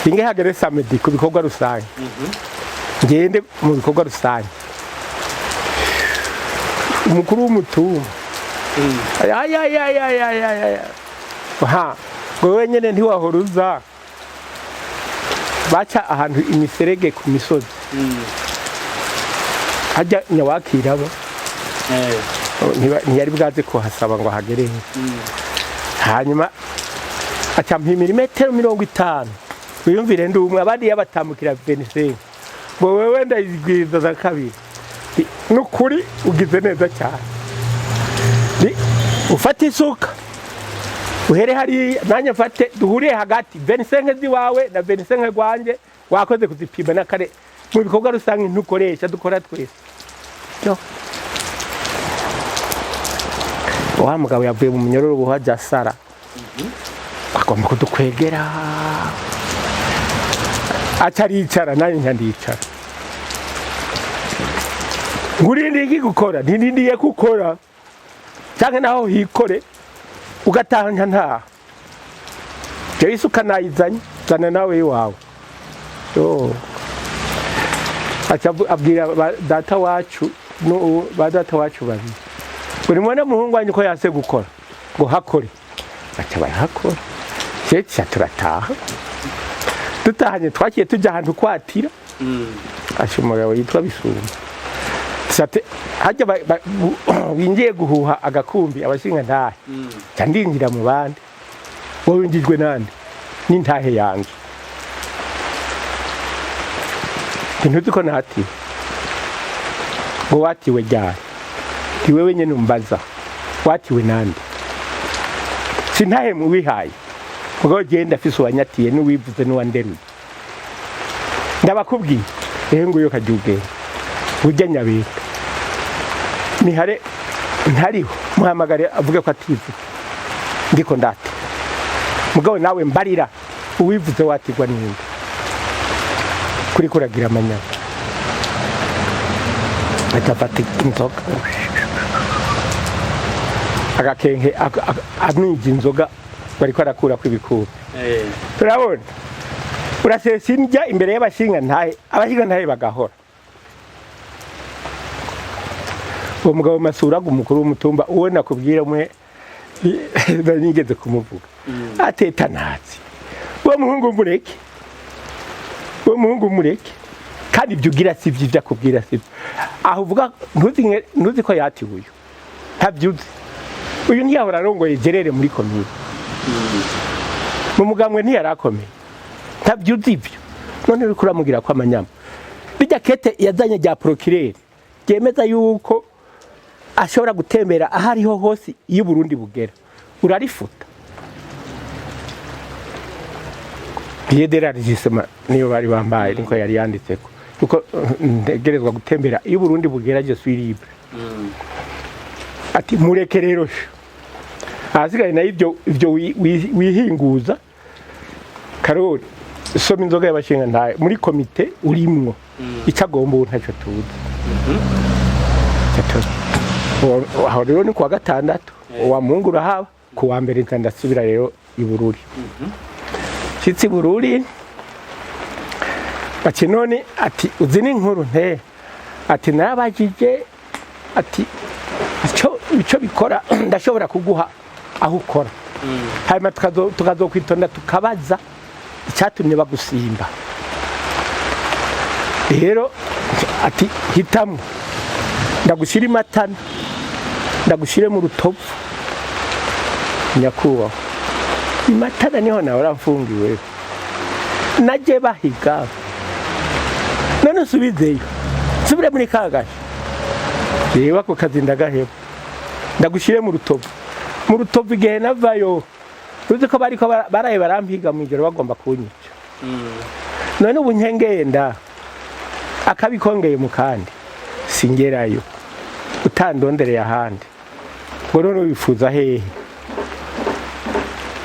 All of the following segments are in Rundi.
Inge hagere samedi ku bikorwa rusange, ngende mu bikorwa rusange, umukuru w'umutumba ayayayayayaya, ha, ngo wenyene ntiwahora uza baca ahantu imiserege ku misozi hajya nyawakirabo, ntiyari bwaze kuhasaba ngo ahagere. Hanyuma aca mpimira imetero 50, wiyumvire, ndi umwe, abandi yabatambukira 25, ngo wewe ndayigwiza za kabiri. Nukuri ugize neza cyane. Ufate isuka uhere hariya, nanjye mfate, duhuriye hagati, 25 ziwawe na 25 rwanjye. Wakoze kuzipima na kare mu bikorwa rusange ntukoresha, dukora twese. Yo. Wa mugabo yavuye mu munyororo buhaja sara agomba kudukwegera, aca aricara, nanjye nca ndicara. Ngurindiye iki gukora? Ntirindiye gukora canke naho hikore ugataha nka ntaha. Jewe isuka nayizanye, zana nawe iwawe. Yo, aca abwira ba data wacu, ba data wacu babiri, ngo nimubone muhungu wanyu ko yase gukora, ngo hakore. Baca barahakora, cece turataha. Dutahanye twakiye tujya ahantu kwatira, asha umugabo yitwa Bisumba. Sate hajya winjiye guhuha agakumbi abashinga ntahe, ca ndinjira mu bandi. Wowe winjijwe nande n'intahe yanje? Ntuzi ko natiwe? Ngo watiwe ryari? Ni wewe nyene umbaza, watiwe nande? Sintahe muwihaye, mugabo genda afise uwanyatiye n'uwivuze n'uwanderuye. Ndabakubwiye ehe, nguyo kajya ubwenge burya nyabeka nihare ntariho, muhamagare avuge ko ativuze ndiko ndate. Mugabo nawe mbarira, uwivuze watirwa ninde? Kuri kuragira amanyama, atafata inzoga agakenke, amwija inzoga, bariko arakurako ibikuba. Turabona urasesa indya imbere y'abashinga ntahe, abashinga ntahe bagahora. Uwo mugabo Masuraga, umukuru w'umutumba, uwo nakubwira umwe nigeze kumuvuga, ateta ntazi uwo muhungu, mureke, uwo muhungu mureke. Kandi ibyo ugira si byo, ibyo akubwira si byo. Aho uvuga ntuzi ko yatiwe uyu, ntabyo uzi. Uyu ntiyahora arongoye gerere muri komine, mu mugambwe ntiyarakomeye, ntabyo uzi ibyo. None uriko uramubwira ko amanyama bijya kete yazanye rya procureur ryemeza yuko ashobora gutembera aho ariho hose iyo Burundi bugera, urarifuta. Billet d'élargissement niyo bari bambaye, niko yari yanditseko kuko ntegerezwa gutembera iyo Burundi bugera, je suis libre. Ati mureke rero sho, ahasigaye nayo ibyo wihinguza. Karori, soma inzoga y'abashinga ntaye muri komite urimwo, icyo agomba ubu ntacyo tuzi. Aho rero ni kuwa gatandatu, uwa Mungu urahaba. Ku wa mbere nca ndasubira rero i Bururi. Nshitse i Bururi, bati none, ati uzi n'inkuru nte? Ati narabajije, ati icyo bikora ndashobora kuguha aho ukora, hanyuma tukazokwitonda tukabaza icyatumye bagusimba. Rero ati hitamo, ndagushyira imatana, ndagushyire mu Rutovu. Nyakubahwa, imatana niho nawe uramfungiwe, najye bahiga, none nsubizeyo, nsubire muri ka gace? Reba ako kazi ndagaheba, ndagushyire mu Rutovu. Mu Rutovu igihe navayo, uzi ko bariko baraye barampiga mu ijoro bagomba kunyica. None ubu nkengenda akabikongeye mu kandi singerayo, utandondereye ahandi. Ngo none wifuza hehe?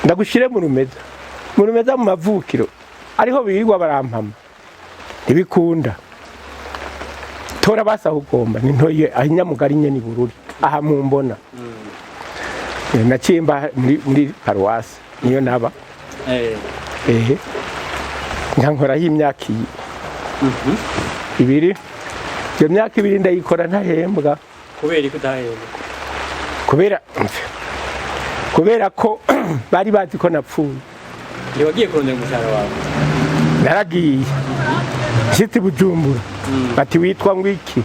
Ndagushyire mu Rumeza, mu Rumeza mu mavukiro ariho birirwa barampama, ntibikunda. Tora basi aho ugomba. Ni ntoye aho Inyamugari nyene i Bururi aha mumbona. Naciye mba muri paruwasi, niyo naba. Ehe, nkankoraho imyaka iyi 2. Iyo myaka 2 ndayikora ntahembwa. Kubera ko utahembwa? Kubera ko bari bazi ko napfuye. Ntiwagiye kurondera umushahara wawe? Naragiye, nshyitse i Bujumbura bati: "Witwa ngwiki?"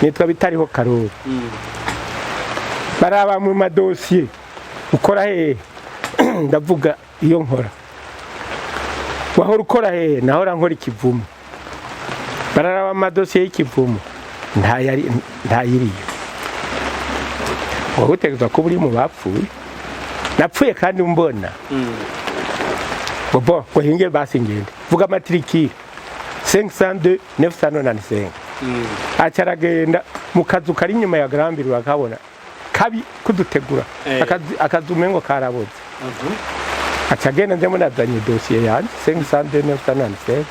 "Nitwa Bitariho Karori." Baraba mu madosiye: "Ukora hehe?" Ndavuga iyo nkora. "Wahora ukora hehe?" "Nahora nkora Ikivumu." Bararaba amadosiye y'Ikivumu, ntayiriyo. Wowe utegerezwa kuba uri mu bapfuye. Napfuye kandi mbona. Ngo bon, ngo hinge basi ngende vuga matricule 502 995. Aca aragenda mu kazu kari inyuma ya Grambiri, urakabona kabi kudutegura. Akazu umengo karaboze. Aca agenda, ndemo nazanye dosiye yanje 502 995,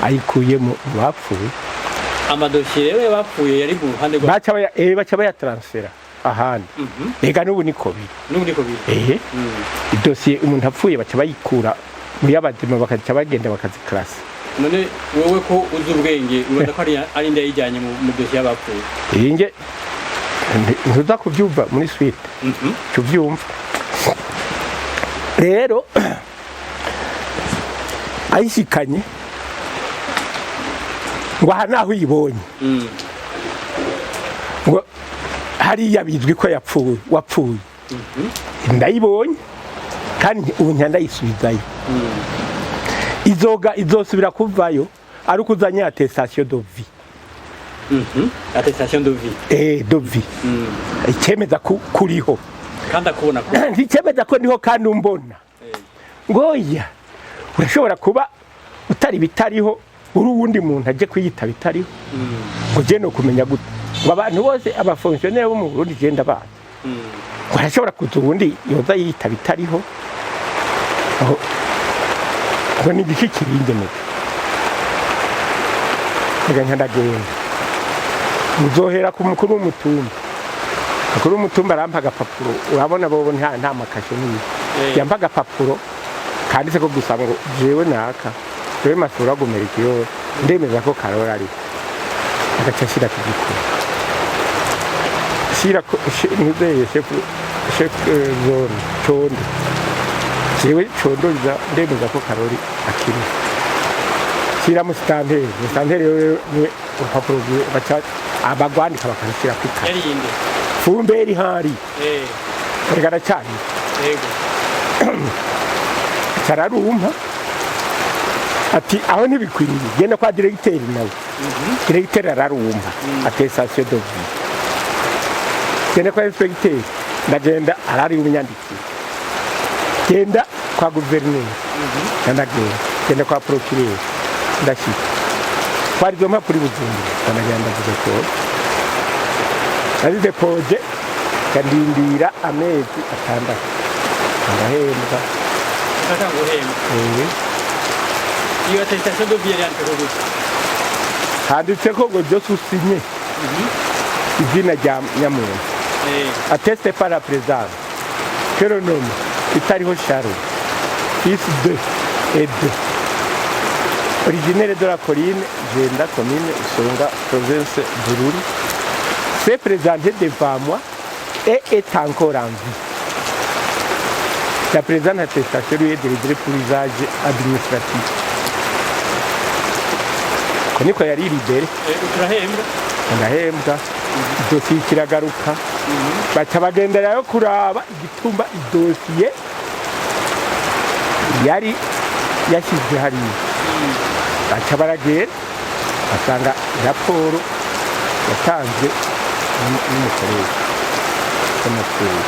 ayikuye mu bapfuye. Amadosiye rero y'abapfuye yari mu ruhande rwa Baca bayatransfera ahandi. Ega n'ubu niko biri. N'ubu niko biri. Ehe. Idosiye umuntu apfuye baca bayikura mu y'abazima, bakaca bagenda bakazikarasa. None wowe ko uzi ubwenge, ubona ko ari nde yayijyanye mu dosiye y'abapfuye? Inge ntuza kubyumva muri suite. Tuvyumva rero ayishikanye ngo aha naho uyibonye ngo hariya bizwi ko yapfuye, wapfuye. Ndayibonye kandi ubu ndayisubizayo. Izoga izosubira kuvayo ari uko uzanye attestation de vie. Attestation de vie. De vie. Icemeza ko kuriho. Kandi akubona ko Nticemeza ko ndiho kandi umbona. Ngoya urashobora kuba utari bitariho, uri uwundi muntu aje kwiyita bitariho. Ngo je no kumenya gute? Ngo abantu bose, abafonctionnaire bo mu Burundi je ndabazi. Ngo arashobora kuza uwundi yoza yiyita bitariho. Aho ngo ni igiki kiringeneka? Reka ndagenda, muzohera ku mukuru w'umutumba. Mukuru w'umutumba arampa agapapuro. Urabona bobo nta makashe niyo. Yampa agapapuro kanditse ko gusa ngo jewe naka, jewe Masura gumera ikiyowe, ndemeza ko Karori ariko. Agaca ashira ku gikuru, shira ko ntuzeye chef zone Condo, jewe Condo nza ndemeza ko Karori akiri. Shira musitanteri. Musitanteri rero niwe urupapuro rwiwe baca abagwandika bakarushyira ku ikaye. Yari yinde? Fumberi hari. Reka aracari. Cararumpa ati: "Aho ntibikwiriye, genda kwa diregiteri." Nawe diregiteri ararumpa attestation de vie. "Genda kwa inspecteur." Ndagenda, arari umunyandikira. "Genda kwa guverineri." Ndagenda. "Genda kwa procureur." Ndashika twari izo mpapuro i Bujumbura, ndagenda ndazidepoje. Nazidepoje, ndindira amezi 6, ndahembwa. Ugatanga guhembwa? Eh. Iyo attestation de vie yari yanditse gute? Handitse ko ngo byose usinye izina rya nyamuntu. Atteste par la présence que le nom Bitariho Charles, fils de et de, originaire de la colline Jenda, commune Songa, province Bururi, s'est présenté devant moi et est encore en vie. La présente attestation lui est délivrée pour usage administratif. Ko niko yari libéré. Turahembwa. Ndahembwa, idosiye kiragaruka, baca bagenderayo kuraba igitumba idosiye yari yashyizwe hariya. Baca baragenda basanga raporo yatanzwe n'umukoresha y'amapfuye.